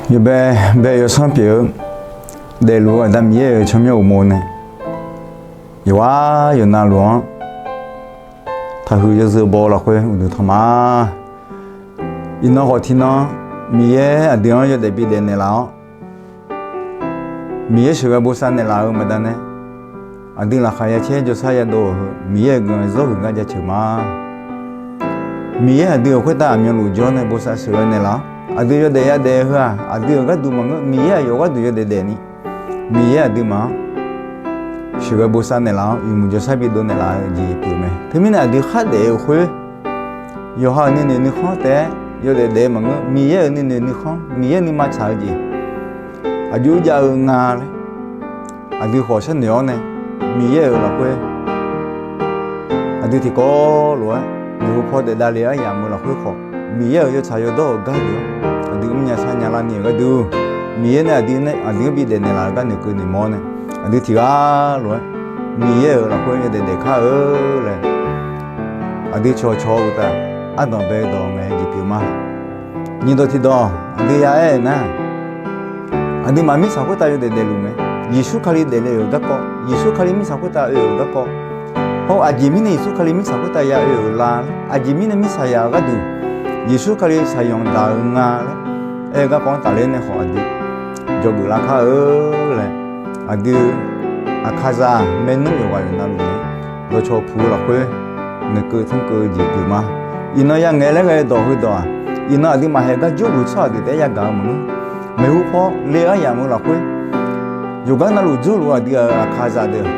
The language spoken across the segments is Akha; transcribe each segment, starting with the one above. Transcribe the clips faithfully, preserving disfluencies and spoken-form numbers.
Yawbae bae yawsanr pyeuf-eu daefluf-eu Aqda Miqyaer-euq tsawrmyanr uqmov nae, yawqghaq yawqnavluf-anr taqhuiq yawzeu baw-eu lafkhoer uqduq tanq ma. Iqnan khawf tiqnan Miqyaer aqdui-anr yawdaef bidaef naeqlaf-awr, Miqyaer sheuqghae bosav naeqlaf-eu baqdanae, aqdui laqkhaq yacaer jawrshar yadov-euq heu Miqyaer-euq guiqlanq zawr huiq gar jaceuq ma. Miqyaer aqdui-euq khoertav aqmyanluf jawr nae bosav sheuqghae naeqlaf-awr, aqdui yawdaef yadaef-eu heu-aq, aqdui-euq gharduq maqngeur, Miqyaer aqyawf gharduq yawdaef daefni, Miqyaer aqduimaf-anr sheuqghae bosav naeqlaf-awr, yawmuiq jawrshar bidov naeqlaf-eu jeq pyeuf mae. Teumirnae aqdui khardaef-eu khoer, yawqha-euq nuinoeq nuikhanr taef-aer yawdaef daef-eu maqngeur, Miqyaer-euq nuinoeq nuikhanr, Miqyaer nuima tsaq-eu jeq aqjox jav-eu nga laer aqdui khawf sharnoeq-awr nae, Miqyaer-euq lafkhoer aqdui tiqkawv lof-aer noeqhu paw daef davle-eu aryamq-eu lafkhoer khawf, Miqyaer-euq yawtsaq yawdawr-euq gardeuq-anr aqdui mrnya sharnya larni-euq gharduq, Miqyaer nae aqdui nae aqdui-anr bidaef naeqlaf-eu gar noeqkeuv noeqmawr-awr nae, aqdui tiqghaq lof-aer Miqyaer-euq lafkhoer yawdaef daef kar-eu laer aqdui cawqcawq-eu uqtaf, ardanq bae-eu dawq ngae jeq pyeuf ma. Nyiqdawq tiqdawq aqdui ya aer-eu nar, aqduimaf mirtsaq khoertav yawdaef daefluf mae. Yeqsur Kali daefle-euq garkawv, Yeqsur Kali mirtsaq khoertav oe-euq garkawv, hawr aqjeq mirnae Yeqsur Kali mirtsaq khoertav ya oe-euq la laer, aqjeq mirnae mirtsaq yaq-eu gharduq Yeqsur Kali shaqyanq daq-eu nga laer aer-eu garkawv-anr tafler nae khawf aqdui jawrgeuf lar kar-eu laer, aqdui Aqkaqzaq maernmr yawqghaq yawqnavluf nae dawqcawq puq-eu lafkhoer noeqkeuv tmrkeuv-eu jeq pyeuf ma. Iqnan yangae laer ghae dawq heudawq-aq, iqnan aqduimaf haeq gar jawrluf tsawrhaq deuq taef-aer yagaq-eu maqngeur. Maeqhu paw le-eu aryamq-eu lafkhoer, yawqgar navluf jawrluf aqdui-euq Aqkaqzaq deuq,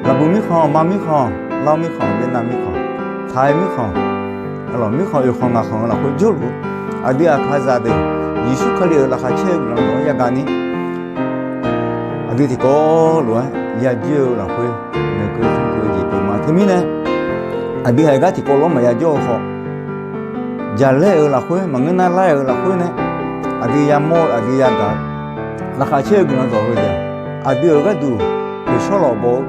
Laqbuiq mirkhanq, Ma mirkhanq, Lar mirkhanq, Vietnam mirkhanq, Thai mirkhanq, mirkhanq oeq khanq ngaq khanq-eu lafkhoer jawrluf-eu aqdui Aqkaqzaq deuq, Yeqsur Kali-euq laqkhaq caer-eu guiqlanq dawq-anr yagaq ni, aqdui tiqkawv lof-aer yajoer-eu lafkhoer noeqkeuv tmrkeuv-eu jeq pyeuf ma. Teumirnae aqdui haeq gar tiqkawv lof-aer maqya jawr-eu khawf, jaqlaer-euq lafkhoer maqngeur nar laer-euq lafkhoer nae aqdui yamawr-eu aqdui yagaq-eu laqkhaq caer-eu guiqlanq dawq heudeuq-aq, aqdui-euq gharduq poeqshawr lawq baw-eu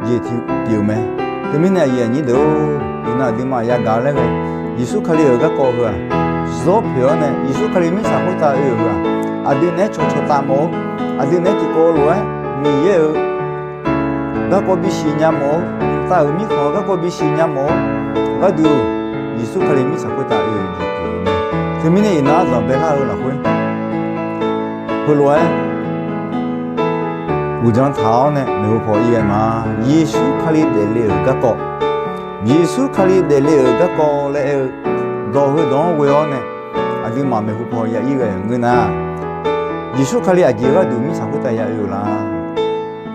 jeq tiqpyeuf mae. Teumirnae aqyuif aqnyir deuq-or, iqnan aqduimaf yagaq-eu laer ghae, Yeqsur Kali-euq garkawv heu-aq, zawr poeq-awr nae Yeqsur Kali mirtsaq khoertav oe-euq heu-aq, aqdui naeq-aer cawqcawq taf mawf-eu, aqdui naeq-aer tiqkawv lof-aer Miqyaer-euq garkawv bisiq nya mawf-eu, mqtav-euq mirkhanq-euq garkawv bisiq nya mawf-eu gharduq, Yeqsur Kali mirtsaq khoertav oe-euq jeq pyeuf-eu mae. Teumirnae iqnan ardanq baelar-eu lafkhoer, heulof-aer uqdzan taq-awr nae maeqhu paw ir ghae ma. Yeqsur Kali daefle-euq garkawv, Yeqsur Kali daefle-euq garkawv laer aer-eu dawq heudawq-anr ghoe-awr nae, aqduimaf maeqhu paw ya ir ghae-euq ngeur nar, Yeqsur Kali aqjeq gharduq mirtsaq khoertav ya oe-euq la?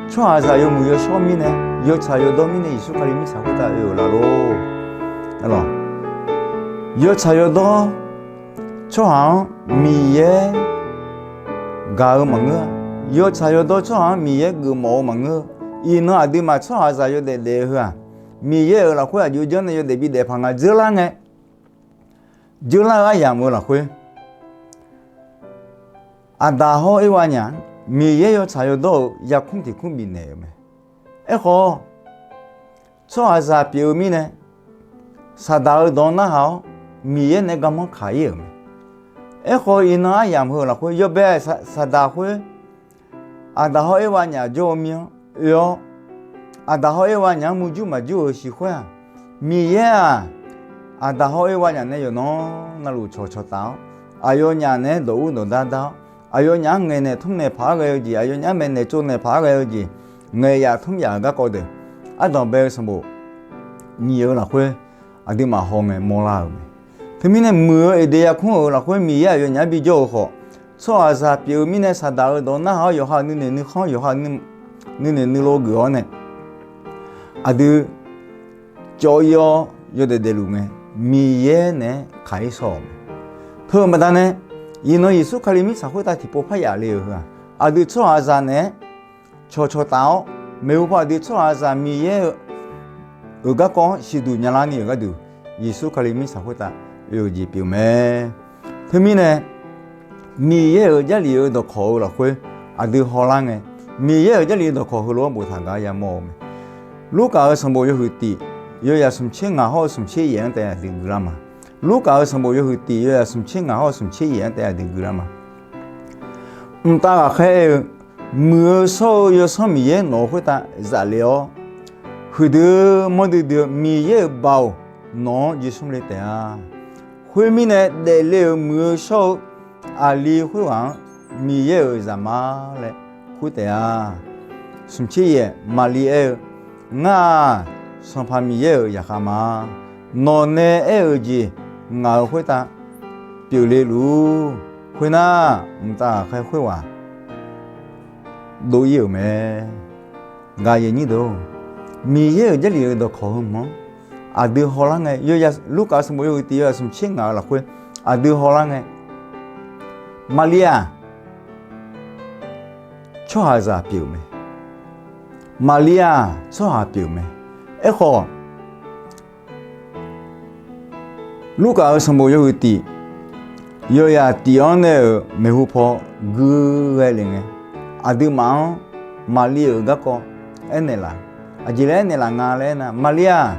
Tsawrhaqzaq yawmuiq yawshawr mirnae, yawtsaq yawdawr mirnae Yeqsur Kali mirtsaq khoertav oe-euq la lor. Yawtsaq yawdawr tsawrhaq-anr Miqyaer gaq-eu maqngeur-a. Yawtsaq yawdawr tsawrhaq-anr Miqyaer geufmawf-eu maqngeur-eu. Iqnan aqduimaf tsawrhaqzaq yawdaef daef-eu heu-aq, Miqyaer-euq lafkhoer aqjox janr nae yawdaef bidaef paq nga dzeurlar ngae, dzeurlar-eu aryamq-eu lafkhoer, Aqdaq hawr Erwa nyaf-anr Miqyaer yawtsaq yawdawr-eu yarkmr tiq kmr bifnaeq-euq mae. Aerkhawf, tsawrhaqzaq pyeuf-eu mirnae, Saqdaq-eu dawq narhaq-awr Miqyaer nae garmanr kaq ir-euq mae. Aerkhawf, iqnan aryamq heu lafkhoer yawbae Saqdaq khoer Aqdaq hawr Erwa nyaf jawr-eu mir-anr oe-awr, Aqdaq hawr Erwa nyaf-anr murjur maqjur-euq shiq khoer-aq, Miqyaer-aq, Aqdaq hawr Erwa nyaf nae yawqnan navluf cawqcawq taf-awr, aqyawfnyaf naeq-aer dawq ur dawq dar dar-awr, aqyawfnyaf-anr ngaeqnaeq tmrnaeq paq-aer ghae-eu jeq, aqyawfnyaf-anr maeqnaeq tsovnaeq paq-aer ghae-eu jeq, ngaeq yaf tmr yaf-euq garkawv deuq, ardanq bae-eu sanqbof nyiq-eu lafkhoer aqduimaf hawngae mawrlar-euq mae. Teumirnae muiq-eu Eqdeq yarkmr-euq lafkhoer Miqyaer aqyawfnyaf-anr bijawr-eu khawf, tsawrhaqzaq pyeuf-eu mirnae Saqdaq-eu dawq narhaq-awr yawqha nuinoeq nuikhanr, yawqha nuinoeq nuilov geuf-awr nae, aqdui cawv ir-awr yawdaef daefluf ngae, Miqyaer naeq-aer kaq ir shawr-euq mae. Teu-eu baqdanae, iqnan Yeqsur Kali mirtsaq khoertav tiqpov parya le-euq heu-aq, aqdui tsawrhaqzaq naeq-aer cawqcawq taf-awr, maeqhu paw aqdui tsawrhaqzaq Miqyaer-eu garkawv-anr siqduq nyalar ni-euq gharduq, Yeqsur Kali mirtsaq khoertav oe-euq jeq pyeuf mae. Teumirnae, Miqyaer-euq Jarlif-eu dawqkawq-eu lafkhoer aqdui hawlar ngae, Miqyaer-euq Jarlif-eu dawqkawq heulof-anr boftaq gar yamawr-eu mae. Lurkaf-euq sanqbof yawhuiq tif, yawyaq smq tser ngaq hawr-eu smq tser yaef-anr taef aqdui guilar ma. Lurkaf-euq sanqbof yawhuiq tif, yawyaq smq tser ngaq hawr-eu smq tser yaef-anr taef aqdui guilar ma. Mqtav ghaqkhaer aer-eu, muiq-eu shawr-eu Yawsanr Miqyaer nawq-euq khoertav zaf le-awr, huiqdui mawrdui dui-eu Miqyaer-euq baoq nawq-anr jismr le taef-a. Khoermirnae, daefle-euq muiq-eu shawr-eu aqli khoerghaq-anr Miqyaer-euq zaqmar laer kur taef-a. Smqtser yaef, Maqli aer-eu, Ngar-aq, Sanqpaq Miqyaer-euq zaqkhav ma. Nawqnae aer-euq jeq ngaq-euq khoertav pyeufle luf-ur. Khoernar, mqtav ghaqkhaer khoerghaq dov-ir-euq mae. Gaqyaq nyir deuq-or, Miqyaer-euq Jarlif-euq dawqkawq heu mq-anr aqdui hawlar ngae, yawya Lurkaf sanqbof yawhuiq tiq yawya smqtser ngaq-euq lafkhoer aqdui hawlar ngae, Maqli-aq, tsawrhaqzaq pyeuf-euq mae. Maqli-aq, tsawrhaq pyeuf-euq mae. Aerkhawf, Lurkaf-euq sanqbof yawhuiq tiq, yawya tiq-anr nae-euq maeqhu paw gui ghae le ngae, aqduimaf-anr Maqli-euq garkawv aernaeq laf. Aqjeq laer aernaeq laf nga laer aernar, Maqli-aq,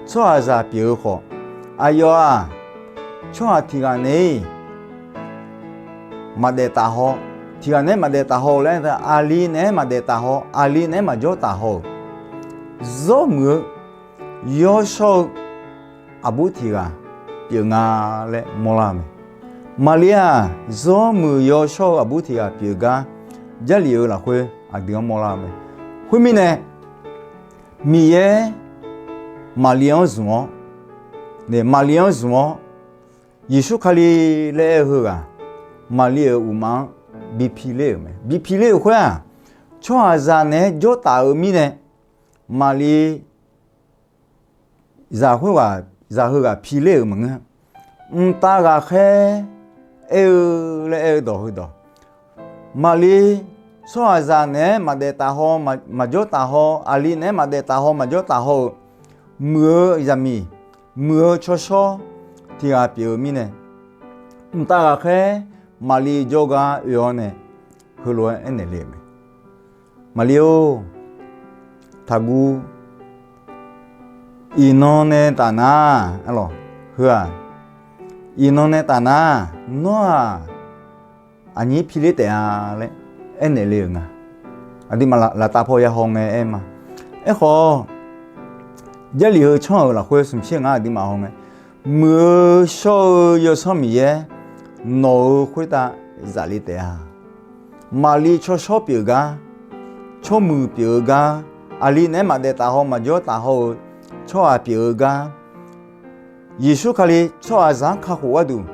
tsawrhaqzaq pyeuf-eu khawf, aqyawf-aq, tsawrhaq tiq ghaq naeq-iq maqdaef taf haw, tiq ghaq naeq-aer maqdaef taf haw-eu laer aer-eu, aqli naeq-aer maqdaef taf haw, aqli naeq-aer maqjawr taf haw-euq, zawr muiq-eu yawshawr-eu aqbur tiq ghaq pyeuf nga laer mawrlar-eu mae. Maqli-aq, zawr muiq yawshawr-eu aqbur tiq ghaq pyeuf gar, Jarlif-euq lafkhoer aqdui-anr mawrlar-eu mae. Khoermirnae, Miqyaer Maqli-anr zmq-awr, Maqli-anr zmq-awr, Yeqsur Kali laer aer-eu heughaq, Maqli-euq uqmaf-anr bi piler-euq mae. Bi piler-euq khoer-aq, tsawrhaqzaq naeq-aer jawr taf-eu mirnae, Maqli zaq khoerghaq, zaq heughaq piler-euq maqngeur. Mqtav ghaqkhaer aer-eu laer aer-eu dawq heudawq, Maqli tsawrhaqzaq naeq-aer maqdaef taf haw, maqjawr taf haw, aqli naeq-aer maqdaef taf haw, maqjawr taf haw-euq, muiq-eu zaqmiq, muiq-eu tsawrshawr tiq ghaq pyeuf-eu mirnae, mqtav ghaqkhaer Maqli jawrgar oe-awr nae heulof-aer aernaeq le-euq mae. Maqli-or, taqguv. Iqnan nae taf nar, arlawq, heu-aq, iqnan nae taf nar, nawr-aq, aqnyir piler taef-a laer aernaeq le-euq nga. Aqduimaf laftav paw yahaw ngae aer ma. Aerkhawf, Jarlif heu tsanr-euq lafkhoer smq tser ngar aqduimaf haw ngae, muiq-eu shawr-eu Yawsanr Miqyaer nawq-euq khoertav zaf le taef-a. Maqli tsawrshawr pyeuf-eu gar, tsawrmuiq pyeuf-eu gar, aqli naeq-aer maqdaef taf haw maqjawr taf haw-eu tsawrhaq pyeuf-eu gar, Yeqsur Kali tsawrhaqzaq-anr kakhof gharduq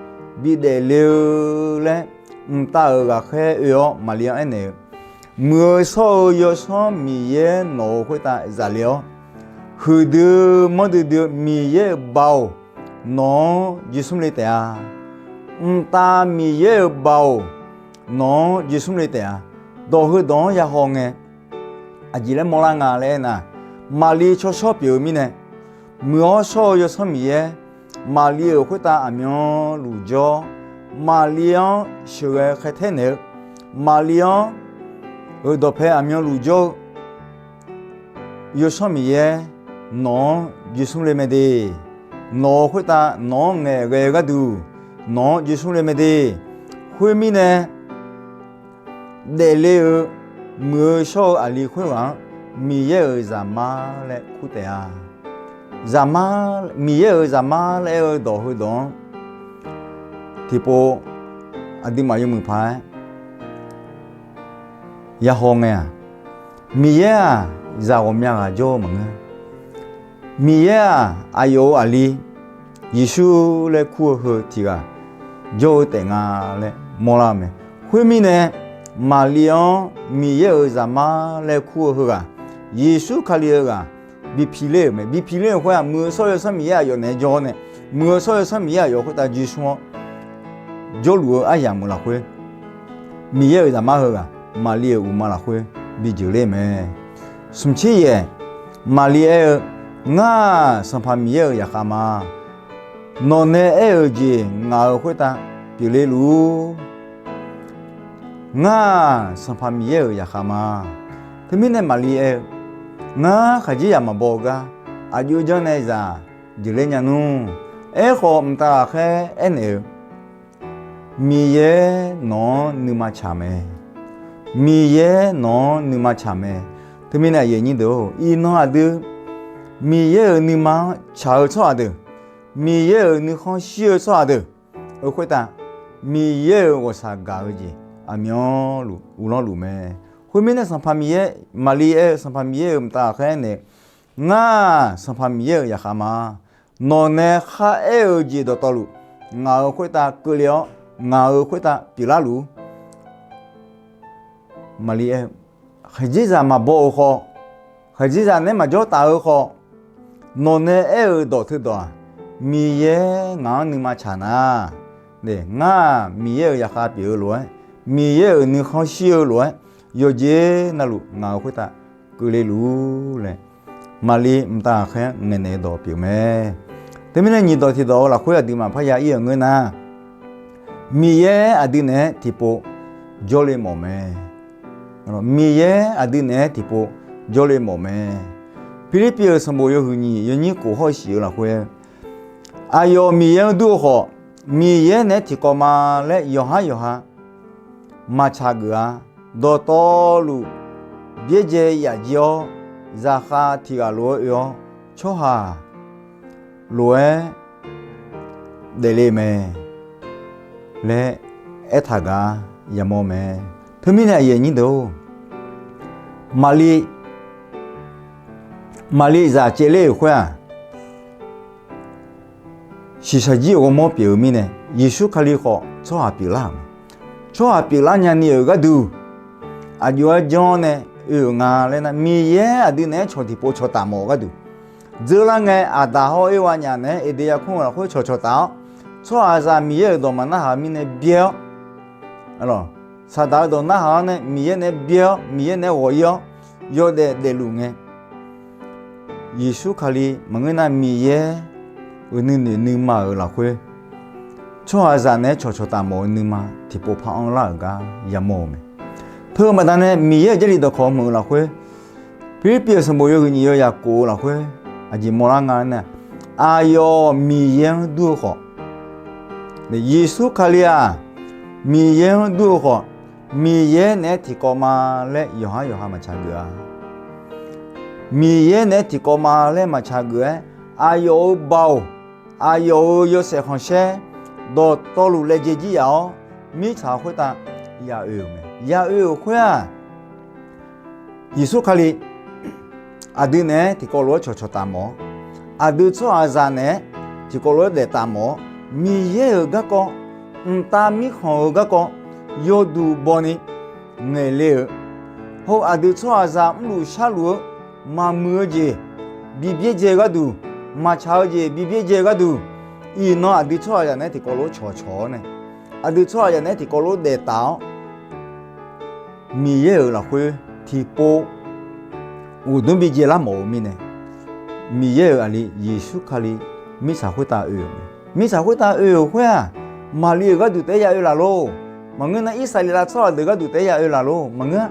bidaef le-eu laer, mqtav-euq ghaqkhaer oe-awr Maqli-anr aernaeq-eu, muiq-eu shawr-eu Yawsanr Miqyaer nawq-euq khoertav zaf le-awr, huiqdui manrdui dui-eu Miqyaer-euq baoq nawq-anr jismr le taef-a. Mqtav Miqyaer-euq baoq nawq-anr jismr le taef-a. Dawq heudawq-anr yahaw ngae, aqjeq laer mawrlar nga laer aernar, Maqli tsawrshawr pyeuf-eu mirnae, muiq-awr shawr-eu Yawsanr Miqyaer, Maqli-euq khoertav aqmyanluf jawr, Maqli-anr sheuqghae khaertaer naeq-eu, Maqli-anr-euq dawqpae aqmyanluf jawr-eu Yawsanr Miqyaer nawq-anr jismr le mae de. Nawq-euq khoertav nawq-anr ngaeqghae-eu gharduq nawq-anr jismr le mae de. Khoermirnae, daefle-eu muiq-eu shawr-eu aqli khoerghaq-anr Miqyaer-euq zaqmar laer kur taef-a. Zaqmar, Miqyaer-euq zaqmar laer aer-eu dawq heudawq-anr tiqpov aqduimaf yawmuiq paq-aer yahaw ngae-aq, Miqyaer-aq zaq ghawqmya ghaq jawr-eu maqngeur. Miqyaer-aq aqyawf-euq aqli Yeqsur laer kur-eu heu tiq ghaq jawr-eu taef nga laer mawrlar-eu mae. Khoermirnae, Maqli-anr Miqyaer-euq zaqmar laer kur-eu heughaq, Yeqsur Kali-eu ghaq bi piler-euq mae. Bi piler-euq khoer-aq, muiq-eu shawr-eu Yawsanr Miqyaer aqyawf naeq-aer jawr-awr nae, muiq-eu shawr-eu Yawsanr Miqyaer aqyawf khoertav jismr-awr jawrluf-eu aryamq-euq lafkhoer, Miqyaer-euq zaqmar heughaq Maqli-euq uqma lafkhoer bi jeuqler mae. Smq tser yaef, Maqli aer-eu, Ngar-aq, Sanqpaq Miqyaer-euq zaqkhav ma. Nawq nae aer-euq jeq ngaq-euq khoertav pyeufle luf-ur. Ngar-aq, Sanqpaq Miqyaer-euq zaqkhav ma. Teumirnae Maqli aer-eu, Ngar khaqdzerzaq maqbaw-eu gar aqjox janr nae zaq jeuqler nya nmr. Aerkhawf, mqtav ghaqkhaer aernaeq-eu, Miqyaer nawq-anr nuima tsaq mae. Miqyaer nawq-anr nuima tsaq mae. Teumirnae aqyuif aqnyir deuq-or, iqnan aqdui Miqyaer-euq nuima-anr tsaq-eu tsawrhaq deuq, Miqyaer-euq nuikhanr shir-eu tsawrhaq deuq-euq khoertav, Miqyaer-euq ghawqshaq gaq-eu jeq aqmyanluf uvlanr luf mae. Khoermirnae Sanqpaq Miqyaer, Maqli aer-eu Sanqpaq Miqyaer-euq mqtav ghaqkhaer naeq-eu, Ngar-aq Sanqpaq Miqyaer-euq zaqkhav ma. Nawq nae kharaer-eu jeq dawqtawvluf, ngaq-euq khoertav keuvle-awr, ngaq-euq khoertav pyeuflar luf-ur. Maqli aer-eu, khaqdzerzaq maqbaw-euq khawf, khaqdzerzaq nae maqjawr taf-eu khawf, nawq nae aer-eu dawq teudawq-aq, Miqyaer ngaq-anr nuima tsaq nar, ngar-aq Miqyaer-euq zaqkhav pyeuf-eu lof-aer, Miqyaer-euq nuikhanr shir-eu lof-aer, yawqjeq navluf ngaq-euq khoertav keuvle luf-ur laer, Maqli mqtav ghaqkhaer ngaeqnaeq-eu dawq pyeuf mae. Teumirnae nyiq dawq tiq dawq-eu lafkhoer aqduimaf parya ir-euq ngeur nar, Miqyaer aqdui naeq-aer tiqpov jawrle mawf mae. Miqyaer aqdui naeq-aer tiqpov jawrle mawf mae. Pirlirpiv-euq sanqbof yawhuiq nyiq yawnyir khof hawr-eu shif-eu lafkhoer, aqyawf Miqyaer-anr dur-eu khawf, Miqyaer naeq-aer tiqkawv ma laer yawqhar yawqha maqtsaq geuf-a. Dawqtawvluf byaerdzae yaf jir-awr, zaqkhav tiq ghaq lof-aer oe-awr, tsawrhaq lof-aer daefle mae laer aertaq gar yamawr mae. Teumirnae aqyuif aqnyir deuq-or, Maqli, Maqli zaq caevler-euq khoer-aq, shiqshaq jir-euq ghawrmawr pyeuf-eu mirnae, Yeqsur Kali khawf tsawrhaq pyeuflar-euq mae. Tsawrhaq pyeuflar nyani-euq gharduq, aqjox-aer janr-awr nae oe-euq nga laer nar, Miqyaer aqdui naeq-aer cawq tiqpov cawqtaf mawf-eu gharduq, dzeurlar ngae Aqdaq hawr Erwa nyaf naeq-aer Eqdeq yarkmr-euq lafkhoer cawqcawq taf-awr, tsawrhaqzaq Miqyaer-euq dawq maqnarhaq-eu mirnae byaer-awr, saqdaq-eu dawq narhaq-awr nae Miqyaer naeq-aer byaer-awr, Miqyaer naeq-aer ghawq-ir-awr, yawdaef daefluf ngae, Yeqsur Kali maqngeur nar Miqyaer uiqnuinoeq nuima-euq lafkhoer, tsawrhaqzaq naeq-aer cawqcawq taf mawf-eu nuima tiqpov par anrlar-euq gar yamawr-eu mae. Teu-eu baqdanae Miqyaer-euq Jarlif dawqkawq meuq-eu lafkhoer, Pirlirpiv-euq sanqbof yawhuiq nyiq yawyaq kof-eu lafkhoer aqjeq mawrlar nga nar, aqyawf Miqyaer-anr dur-eu khawf, Yeqsur Kali-aq Miqyaer-anr dur-eu khawf, Miqyaer naeq-aer tiqkawv ma laer yawqhar yawqha maqtsaq geuf-a. Miqyaer naeq-aer tiqkawv ma laer maqtsaq geuf-aer, aqyawf-euq baoq, aqyawf-euq yawshaef khanqsaer dawqtawvluf laejae jir yaf-awr, mirtsaq khoertav ya oe-euq mae. Ya oe-euq khoer-aq, Yeqsur Kali aqdui naeq-aer tiqkawv lof-aer cawqcawq taf mawf-awr, aqdui tsawrhaqzaq naeq-aer tiqkawv lof-aer daef taf mawf-awr, Miqyaer-euq garkawv, mqtav mirkhanq-euq garkawv yawduq bawni ngaeqle-eu, hawr-eu aqdui tsawrhaqzaq mrluf sharluf-eu maqmuiq-eu jeq bibyaerdzae-eu gharduq, maqtsaq-eu jeq bibyaerdzae-eu gharduq, iqnan aqdui tsawrhaqzaq naeq-aer tiqkawv lof-aer cawqcawq-awr nae, aqdui tsawrhaqzaq naeq-aer tiqkawv lof-aer daef taf-awr, Miqyaer-euq lafkhoer tiqpov uqdmr bidzae lar mawf-eu mirnae, Miqyaer-euq aqli Yeqsur Kali mirtsaq khoertav oe-euq mae. Mirtsaq khoertav oe-euq khoer-aq, Maqli-euq gharduq taef-aer ya oe laf lor. Maqngeur nar Irsaqleqlav tsawrhaq deuq gharduq taef-aer ya oe laf lor. Maqngeur-a.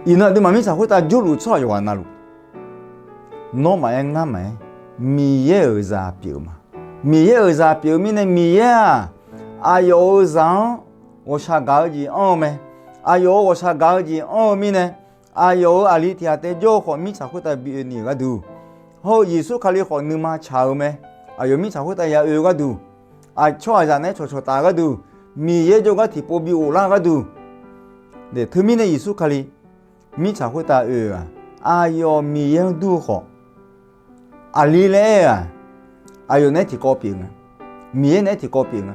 Iqnan aqduimaf mirtsaq khoertav jawrluf tsawrhaq yawqghaq navluf, nawr maqaer ngar maqaer, Miqyaer-euq zaq pyeuf-eu ma. Miqyaer-euq zaq pyeuf-eu mirnae, Miqyaer-aq, aqyawf-euq zaq-anr ghawqshaq gaq-eu jeq anr-eu mae. Aqyawf-euq ghawqshaq gaq-eu jeq anr-eu mirnae, aqyawf-euq aqli tiq ghaq taef jawr-eu khawf, mirtsaq khoertav bi oe ni-euq gharduq, hawr-eu Yeqsur Kali khawf nuima tsaq-eu mae. Aqyawf mirtsaq khoertav ya oe-eu gharduq, aq, tsawrhaqzaq naeq-aer cawqcawq taf-eu gharduq, Miqyaer jawrgar tiqpov bi ghoflar-eu gharduq, teumirnae Yeqsur Kali mirtsaq khoertav oe-euq-aq, aqyawf Miqyaer-anr dur-eu khawf, aqli laer aer-eu-aq, aqyawf naeq-aer tiqkawv pyeuf nga. Miqyaer naeq-aer tiqkawv pyeuf nga.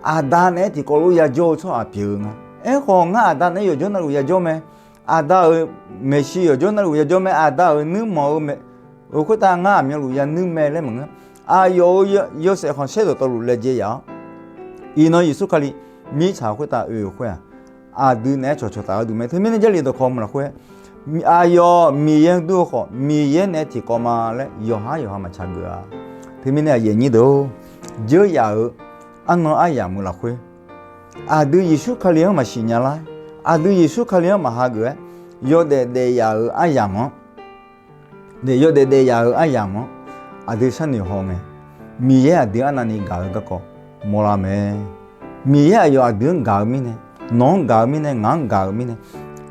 Aqda naeq-aer tiqkawv lof-aer yajawr-eu tsawrhaq pyeuf-eu nga. Aerkhawf, ngar Aqda naeq-aer yawqjawr navluf yajawr mae. Aqda-euq maeqshi yawqjawr navluf yajawr mae. Aqda-euq nuirmanq-eu mae. Khoertav ngar aqmyanluf yanuir mae laer maqngeur. Aqyawf-euq yawshaef khanqsaer dawqtawvluf laejae yaf-awr, iqnan Yeqsur Kali mirtsaq khoertav oe-euq khoer-aq, aqdui naeq-aer cawqcawq taf-eu duq mae. Teumirnae Jarlif dawqkawq mq lafkhoer, aqyawf Miqyaer-anr dur-eu khawf, Miqyaer naeq-aer tiqkawv ma laer yawqhar yawqha maqtsaq geuf-a. Teumirnae aqyuif aqnyir deuq-or, dzeur yaf-euq arnan aryamq-eu lafkhoer, aqdui Yeqsur Kali-anr maqsiq nya lar, aqdui Yeqsur Kali-anr maqha geuf-aer, yawdaef daef yaf-euq aryamq-anr, yawdaef daef yaf-euq aryamq-anr aqdui sharnoeq haw ngae, Miqyaer aqdui arnavni gaq-eu garkawv mawrlar mae. Miqyaer aqyawf aqdui-anr gaq-eu mirnae, nawq-anr gaq-eu mirnae, ngaq-anr gaq-eu mirnae,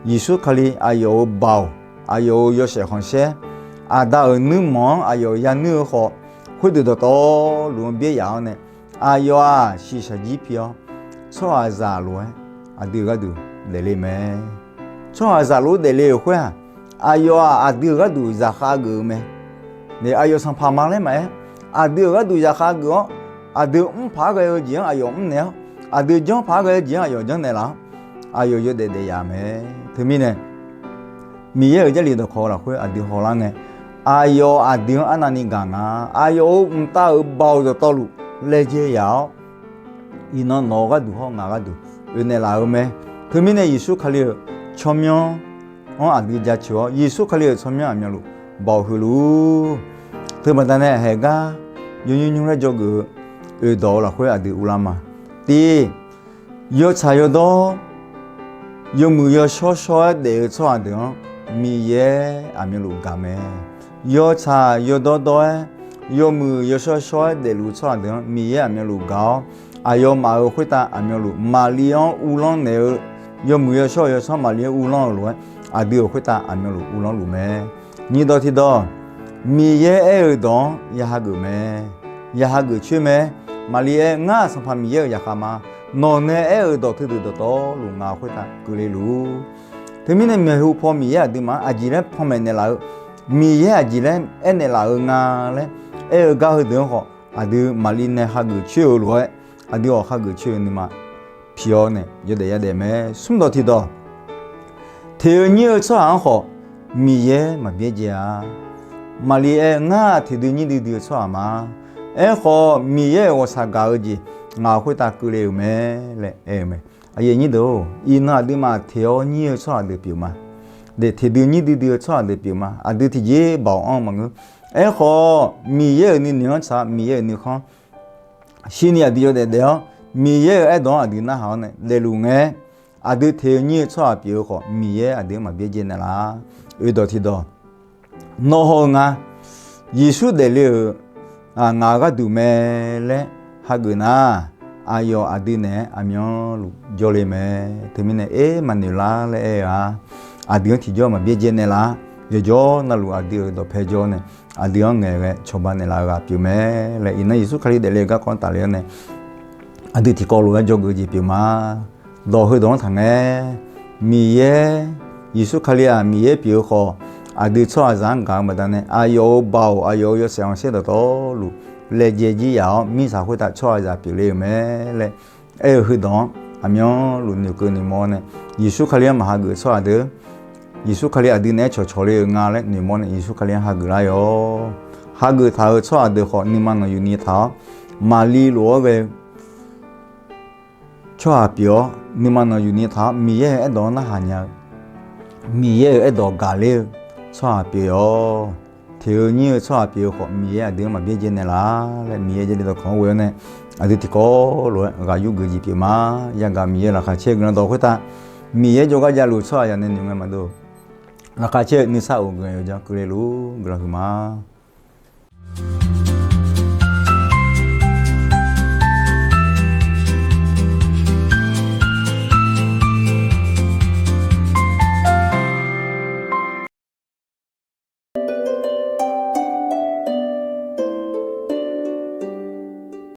Yeqsur Kali aqyawf-euq baoq, aqyawf-euq yawshaef khanqsaer, Aqda-euq nuirmanq-anr aqyawf yanuir-eu khawf, khoerdeuq dawqtawvluf-anr byaer yaf-awr nae, aqyawf-aq shiqshaq jir pi-awr, tsawrhaqzaq lof-aer aqdui-euq gharduq daefle mae. Tsawrhaqzaq lof-aer daefle-euq khoer-aq, aqyawf-aq aqdui-euq gharduq zaqkhav geuf-eu mae. Aqyawf sanqpaq ma laer maqaer, aqdui-euq gharduq zaqkhav geuf-awr, aqdui mrpaq-aer ghae-eu jeq-anr aqyawf mrnaeq-awr, aqdui janrpaq-aer ghae-eu jeq-anr aqyawf janrnaeq laf-awr, aqyawf yawdaef daef yaf mae. Teumirnae, Miqyaer-euq Jarlif dawqkawq lafkhoer aqdui hawlar ngae, aqyawf aqdui-anr arnavni gaq nga. Aqyawf-euq mqtav-euq baoq dawqtawvluf laejae yaf-awr, iqnan nawq-eu gharduq hawr ngaq gharduq oe naeqlaf-eu mae. Teumirnae Yeqsur Kali-euq tsawrmyanr-anr aqdui jaceuq-awr, Yeqsur Kali-euq tsawrmyanr aqmyanluf baoq huiq luf-ur. Teubaqda nae haeqgar yawnymr nymr laer dzawgeuf-eu oeq dawq-eu lafkhoer aqdui uvlanr ma. Tiq, yawtsaq yawdawr, yawmuiq yawshawr shawr-aer daef-eu tsawrhaq deuq-anr Miqyaer aqmyanluf gaq mae. Yawtsaq yawdawr dawr-aer, yawmuiq yawshawr shawr-aer daefluf-eu tsawrhaq deuq-anr Miqyaer aqmyanluf gaq-awr, aqyawfmaf-euq khoertav aqmyanluf Maqli-anr uvlanr naeq-eu, yawmuiq yawshawr-euq yawsanr Maqli-anr uvlanr-eu lof-aer, aqdui-euq khoertav aqmyanluf uvlanr luf mae. Nyiq dawq tiq dawq, Miqyaer aer-euq dawq-anr ya hageuf mae. Ya hageuf coer mae. Maqli aer, Ngar-aq Sanqpaq Miqyaer-euq zaqkhav ma. Nawq nae aer-euq dawq teudeuq dawqtawvluf ngaq khoertav keuvle luf-ur. Teumirnae maeqhu paw Miqyaer aqduimaf-anr aqjeq laer panmaeq naeqlaf-eu, Miqyaer aqjeq laer aernaeq laf-eu nga laer aer-eu gar heudeuq-anr khawf, aqdui Maqli nae hageuf coer-eu lof-aer, aqdui-awq hageuf coer-eu nuima pi-awr nae yawdaef yadaef mae. Smr dawq tiq dawq, teq-eu nyir-eu tsawrhaq-anr khawf Miqyaer maqbyaerdzae-a. Maqli aer, Ngar-aq teq dui nyir duidui-eu tsawrhaq ma. Aerkhawf Miqyaer-euq ghawqshaq gaq-eu jeq ngaq khoertav keuvle-euq mae laer aer-eu mae. Aqyuif aqnyir deuq-or, iqnan aqduimaf teq-awr nyir-eu tsawrhaq deuq pyeuf ma. Daef teq dui nyir duidui-eu tsawrhaq deuq pyeuf ma. Aqdui tiqjeq baoq anr-eu maqngeur. Aerkhawf Miqyaer-euq nuinoeq-anr tsaq-awr Miqyaer-euq nuikhanr shirni aqdui yawdaef daef-awr, Miqyaer-euq aerdawq-anr aqdui narhaq-awr nae daefluf ngae, aqdui teq-eu nyir-eu tsawrhaq pyeuf-eu khawf, Miqyaer aqdui-anr maqbyaerdzae naeqlaf. Oe dawq tiq dawq, nawr haw-eu nga, Yeqsur daefle-euq ngaq-euq gharduq mae laer hageuf nar, aqyawf aqdui naeq-aer aqmyanluf jawrle mae. Teumirnae, Ermaqnoeqlar laer aer-eu-aq, aqdui-anr tiqjawr maqbyaerdzae naeqlaf. Yawqjawr navluf aqdui-euq dawqpae jawr nae, aqdui-anr ngaeqghae cawba naeqlaf-eu ghaq pyeuf mae laer, iqnan Yeqsur Kali daefle-eu garkawv-anr tafle-awr nae, aqdui tiqkawv lof-aer dzawgeuf jeq pyeuf ma. Dawq heudawq-anr taqngae, Miqyaer, Yeqsur Kali-aq Miqyaer pyeuf-eu khawf, aqdui tsawrhaqzaq-anr gaq-eu baqdanae, aqyawf-euq baoq, aqyawf-euq yawshaef khanqsaer dawqtawvluf laejae jir yaf-awr, mirtsaq khoertav tsawrhaqzaq pyeufle-euq mae laer aer-eu heudawq-anr aqmyanluf noeqkeuv noeqmawr-awr nae, Yeqsur Kali-anr maqhageuf tsawrhaq deuq, Yeqsur Kali aqdui naeq-aer cawqcawq le-euq nga laer noeqmawr nae, Yeqsur Kali-anr hageuf lar-awq. Hageuf taq-euq tsawrhaq deuq khawf, nuima nanqyuni taq-awr, Maqli lof-aer ghae-eu tsawrhaq pyeuf-awr, nuima nanqyuni taq-awr, Miqyaer-euq aerdawq-anr narhaq nya-eu, Miqyaer-euq aerdawq gaqler-eu tsawrhaq pyeuf-awr, teq-eu nyir-eu tsawrhaq pyeuf-eu khawf, Miqyaer aqdui-anr maqbyaerdzae naeqlaf laer, Miqyaer Jarlif dawqkawq-anr ghoe-awr nae, aqdui tiqkawv lof-aer ghaq yurgeuf jeq pyeuf ma. Yagaq Miqyaer laqkhaq caer-eu guiqlanq dawq khoertav, Miqyaer jawrgar javluf tsawrhaq yaq nae noeq ngae maqdov, laqkhaq caer-eu nuisar of guiqlanq yawqjan keuvle luf guiqlanq huiqma.